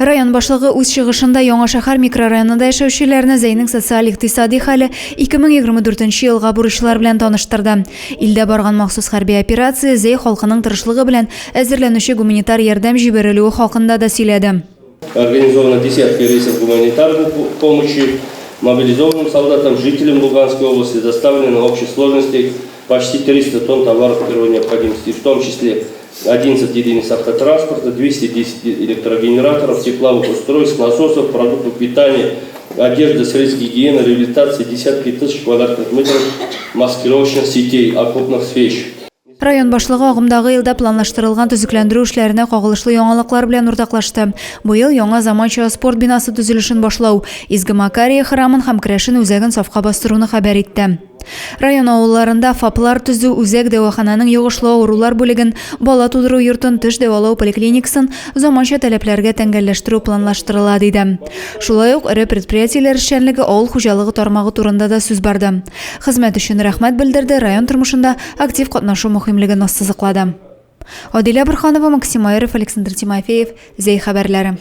Район башлыгы үз чыгышында Яңа шәһәр микрорайонында яшәүчеләрне Зәйнең социаль-икътисади хәле, 2024 елга бурычлар белән таныштырды. Илдә барган махсус хәрби операция, Зәй халкының тырышлыгы белән әзерләнүче гуманитар ярдәм җибәрелүе хакында да сөйләде. Организовано десятки рейсов гуманитарной помощи мобилизованным солдатам, жителям Луганской области доставлено в общей сложности почти 300 тонн товаров первой необходимости, в том числе 11 единиц автотранспорта, 210 электрогенераторов, тепловых устройств, насосов, продуктов питания, одежды, средств гигиены, реабилитации, десятки тысяч квадратных метров маскировочных сетей, окопных свеч. Район башлыгы агымдагы елда планлаштырылган төзекләндерү эшләренә кагылышлы яңалыклар белән уртаклашты. Быел яңа заманча спорт бинасы төзелешен башлау, Изге Макария храмын һәм керәшен үзәген сафка бастыруны хәбәр итте. Район авылларында ФАПлар төзү, үзәк дәвахананың йогышлы авырулар бүлеген, бала тудыру йортын, теш дәвалау поликлиникасын заманча таләпләргә тәңгәлләштерү планлаштырыла, диде. Шулай ук эре предприятиеләр эшчәнлеге, авыл хуҗалыгы тармагы турында да сүз барды. Хезмәт өчен рәхмәт белдерде, район тормышында актив катнашу мөһимлеген ассызыклады. Адилә Борһанова, Максим Майоров, Александр Тимофеев, Зәй хәбәрләре.